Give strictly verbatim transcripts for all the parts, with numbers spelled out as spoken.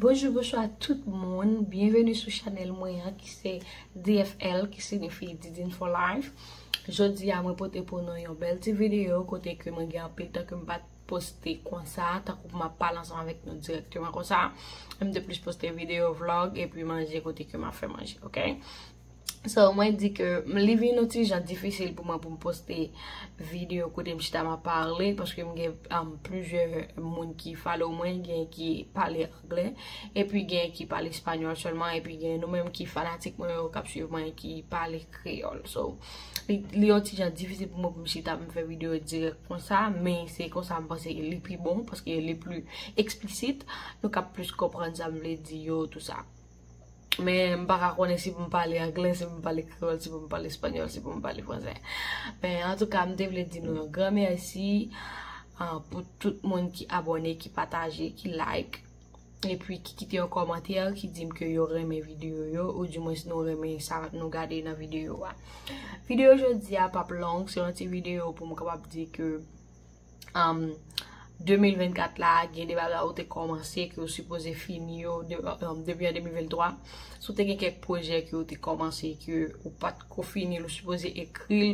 Bonjou, bonswa tout moun. Byenveni sou chanèl mwen an ki se D F L, ki siyifi Didine for Life. Jodi a mwen pote pou nou yon bèl ti videyo kote ke mwen gen anpil tan ke m pa t poste konsa, tankou pou m ap pale ansanm avèk nou dirèkteman konsa. M te plis poste videyo vlog epi manje kote ke m ap fè manje, oke? So, mwen di ke m- li vin yon ti jan difisil pou mwen pou m poste videyo kote m chita m ap pale, paske m gen um, plizyè moun ki follow mwen, gen ki pale anglè, epi gen ki pale espanyòl sèlman, epi gen nou menm ki fanatik mwen yo k ap swiv mwen ki pale kreyòl. So, li, li yon ti jan difisil pou mwen pou m chita m fè videyo dirèk konsa, men se konsa m panse li pi bon, paske li pli eksplisit, nou ka plis konprann sa m vle di yo, tou sa. Men m pa ka konnen si pou m pale anglè, si pou m pale kreyòl, si pou m pale espanyòl, si pou m pale fransè. Men antouka, m te vle di nou yon gran mèsi ah, pou tout moun ki abòne, ki pataje, ki like, epi ki kite yon kòmantè, ki di m ke yo renmen videyo yo, oudimwens nou renmen sa nou gade nan videyo a. Videyo jodi a p ap long, se yon ti videyo pou m kapab di ke um, de mil vennkat la, gen de bagay ou te kòmanse, ke ou sipoze fini yo de- um, depi an de mil venntwa. Si w te gen kèk pwojè ke ou te kòmanse, ke ou pa t ko fini l, ou sipoze ekri l,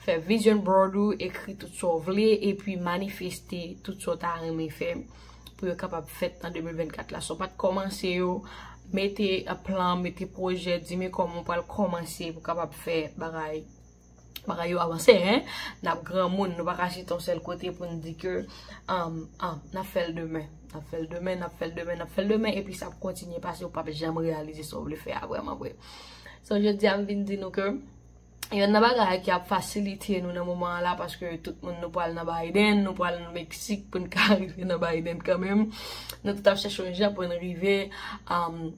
fè vision board ou, ekri tout sa w vle, epi manifeste tout sa w ta renmen fè pou yo kapab fèt an de mil vennkat la. Si w pa t kòmanse yo, mete plan, mete pwojè, di men kòman w pral kòmanse pou kapab fè bagay bagay yo avanse, en. N ap granmoun, nou pa ka chita yon sèl kote pou n di ke um, ah, n ap fè l demen. N ap fè l demen, n ap fè l demen, n ap fè l demen, epi sa ap kontinye pase, ou p ap janm reyalize sa w vle fè a vrèman vre. So, jodi a, m vin di nou ke yonn nan bagay ki ap fasilite nou nan moman an la, paske tout moun nou pral nan Biden, nou pral nan Meksik pou n ka rive nan Biden kanmenm. Nou tout ap chèche yon jan pou n rive um,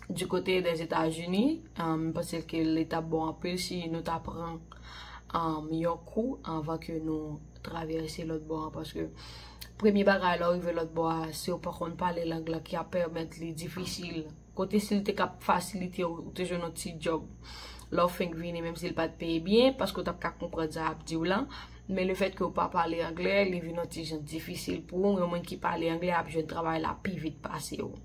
du côté des États-Unis, um, m panse ke li t ap bon anpil si nou ta pran um, yon kou anvan ke nou travèse lòt bò an, paske premye bagay lè w rive lòt bò a, si w pa konn pale lang lan ki ap pèmèt li difisil. Kote si l te ka fasilite w, ou te jwenn yon ti djòb. Lè w fenk vini, menm si l pa t peye byen, paske w t ap ka konprann sa y ap di w lan. Men lefètke w pa pale anglè, li vin yon ti jan difisil pou w. Yon moun ki pale anglè ap jwenn travay la pi vit pase w.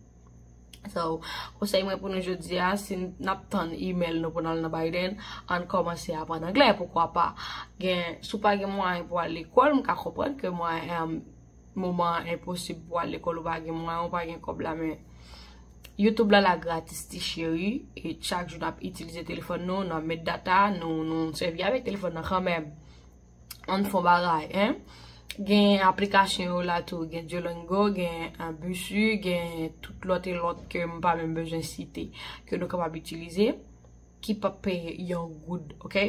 So, konsèy mwen pou nou jodi a, si n ap tann email nou pou n al nan Biden, ann kòmanse aprann anglè, poukwa pa. Gen, si w pa gen mwayen pou al lekòl, m ka konprann ke mwayen, um, moman an enposib pou al lekòl, ou pa gen mwayen, ou pa gen kòb la, men YouTube la la gratis ti cheri, e chak jou n ap itilize telefòn nou, n ap met data, nou, nou sèvi avèk telefòn nan kanmenm. Ann fè yon bagay, en. Gen aplikasyon yo la tou, gen Duolingo, gen uh, Busuu, gen tout lòt e lòt ke m pa menm bezwen site, ke nou kapab itilize, ki p ap peye yon goud, oke?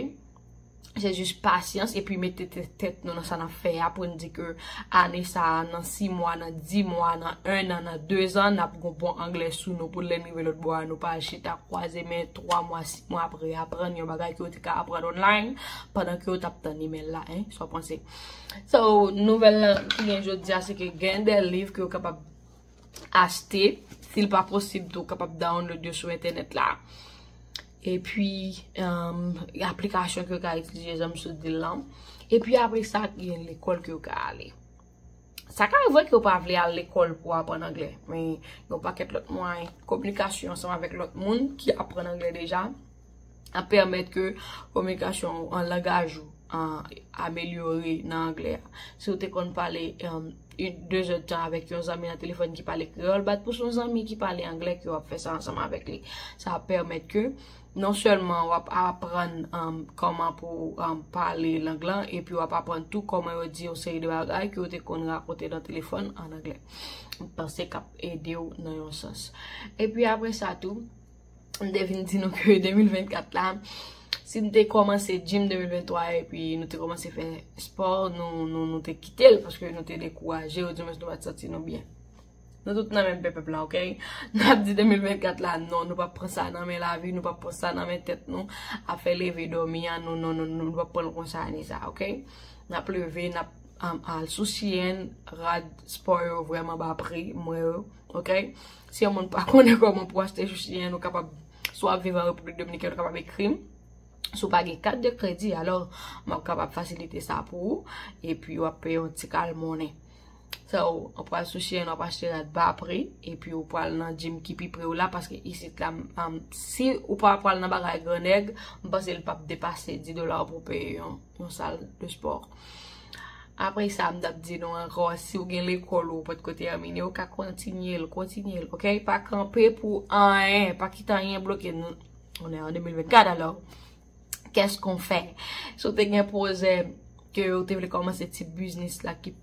Se jis pasyans epi mete tè- tèt nou nan sa n ap fè a pou n di ke ane sa a, nan sis mwa, nan dis mwa, nan en an, nan dezan, n ap gon bon anglè sou nou pou lè n rive lòt bò a, nou pa al chita kwaze men twa mwa, sis mwa apre aprann yon bagay ke w te ka aprann online pandan ke w t ap tann email la, en, sa w panse? So, nouvèl lan ki gen jodi a, se ke gen de liv ke w kapab achte, si l pa posib tou, w kapab download yo sou entènèt la. Epi, um, aplikasyon ke w ka itilize, jan m sot di l lan. Epi apre sa, gen lekòl ke w ka ale. Sa ka rive ke w pa vle al lekòl pou w aprann anglè, men gen yon pakèt lòt mwayen. Kominikasyon ansanm avèk lòt moun ki aprann anglè deja ap pèmèt ke kominikasyon ou an langaj ou an amelyore nan anglè a. Si w te konn pale um, de zèdtan avèk yon zanmi nan telefòn ki pale kreyòl, bat pou se yon zanmi ki pale anglè ke w ap fè sa ansanm avèk li. Sa ap pèmèt ke non sèlman w ap aprann um, kòman pou um, pale lang lan, epi w ap aprann tou kòman yo di yon seri de bagay ke w te konn rakonte nan telefòn an anglè. M panse k ap ede w nan yon sans. Epi apre sa tou, m te vin di nou ke de mil vennkat la, si n te kòmanse gym de mil venntwa epi nou te kòmanse fè spò, nou, nou, nou te kite l paske nou te dekouraje, oudimwens nou pa t santi nou byen. Nou tout nan menm pepèp la, oke? N ap di de mil vennkat la, non, nou p ap pran sa nan men lavi, nou p ap pran sa nan men tèt nou. Afè leve dòmi an, nou, non, non, nou p ap pran l konsa ane sa, oke? N ap leve, n ap um, al sou Shein, rad spò yo vrèman ba pri, m wè yo, oke? Si yon moun pa konnen kòman pou achte sou Shein, ou kapab, si w ap viv an Repiblik Dominikèn, ou kapab ekri m. Si w pa gen kat de kredi, alò, m ap kapab fasilite sa pou ou, epi w ap peye yon ti kal monnen. So, ou pral sou Shein, w ap achte rad ba pri, epi ou pral nan gym ki pi pre w la, paske isit la, um, si ou pa pral nan bagay gran nèg, m panse l p ap depase dis dola pou w peye yon, yon sal de spò. Apre sa, m t ap di nou ankò, si w gen lekòl ou potko tèmine, ou ka kontinye l, kontinye l, ok? Pa kanpe pou anyen, pa kite anyen bloke nou. On est en deux mille vingt-quatre, alors, qu'est-ce qu'on fait? Si w te gen pwojè ke ou te vle kòmanse ti biznis la ki,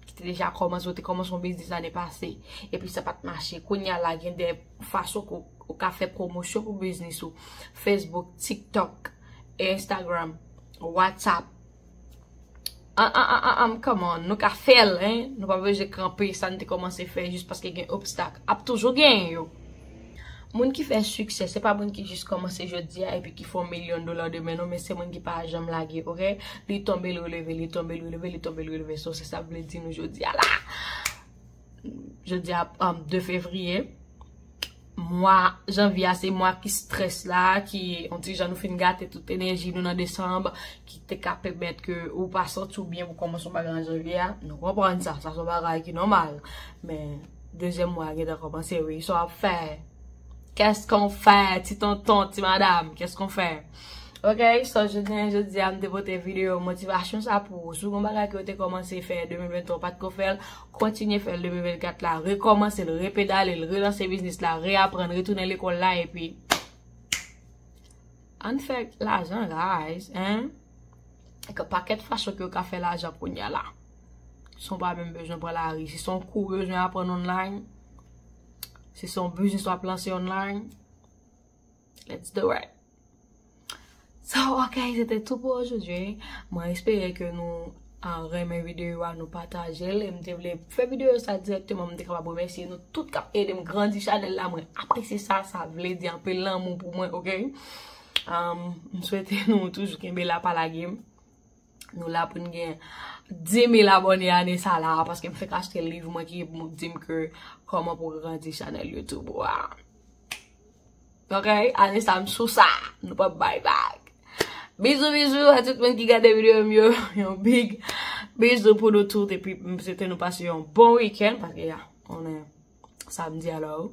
ki te deja kòmanse, ou te kòmanse yon biznis ane pase, epi sa pa t mache. Kounye a la, gen de fason ke w, ou ka fè pwomosyon pou biznis ou. Facebook, TikTok, Instagram, WhatsApp. An, an, an, an, an, come on, nou ka fè l, hein? Nou pa bezwen kanpe sa n te kòmanse fè jis paske gen obstak. Ap toujou gen yo. Moun ki fè siksè, se pa moun ki jis kòmanse jodi a epi ki fè yon milyon dola demen, non, men se moun ki pa janm lage, ok? Li tonbe, l releve, li tonbe, l releve, li tonbe, l releve. So, se sa m vle di nou jodi a la. Jodi a, um, de fevriye. Mwa janvye a, se mwa ki strès la, ki, on ti jan nou fin gate tout enèji nou nan desanm, ki te ka pèmèt ke ou pa santi w byen pou kòmanse yon bagay an janvye a. Nou konprann sa, sa se yon bagay ki nòmal. Men, dezyèm mwa a gentan kòmanse, wi. Sa w ap fè? Qu'est-ce qu'on fait, ti tonton, ti madanm? Qu'est-ce qu'on fait? Ok, so, jodi a, jodi a, m te pote videyo motivasyon sa pou ou. Si w gen bagay ke w te kòmanse fè de mil venntwa, w pa t ko fè l, kontinye fè l de mil vennkat la, rekòmanse l, repedale l, relanse biznis la, reaprann, retounen lekòl la, epi ann fè lajan, guys, hein? Gen pakèt fason ke w ka fè lajan kounye a la. San w pa menm bezwen pran lari. Si se yon kou w bezwen aprann online, si se yon biznis w ap lanse online, let's do it. So, ok, se te tou pou ojodwi. Mwen espere ke nou, ah, renmen videyo a, nou pataje l. E m te vle fè videyo sa dirèkteman, m te kapab remèsye nou tout k ap ede m grandi chanèl la. Mwen apresye sa, sa vle di anpil lanmou pou mwen, ok? Um, m swete nou toujou kenbe la, pa lage m. Nou la pou n gen dis mil abòne ane sa la, paske m fèk achte liv mwen ki di m ke kòman pou grandi chanèl YouTube ou a. Ok, ane sa m sou sa, nou p ap bay vag. Bizou, bizou a tout moun ki gade videyo m yo, yon big bizou pou nou tout, epi m swete nou pase yon bon wikenn, paske ya, on est samedi, alors,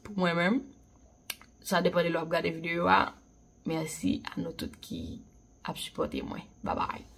pou mwen menm, sa depann de lè w ap gade videyo a. Mèsi a nou tout ki ap sipòte mwen. Bye bye.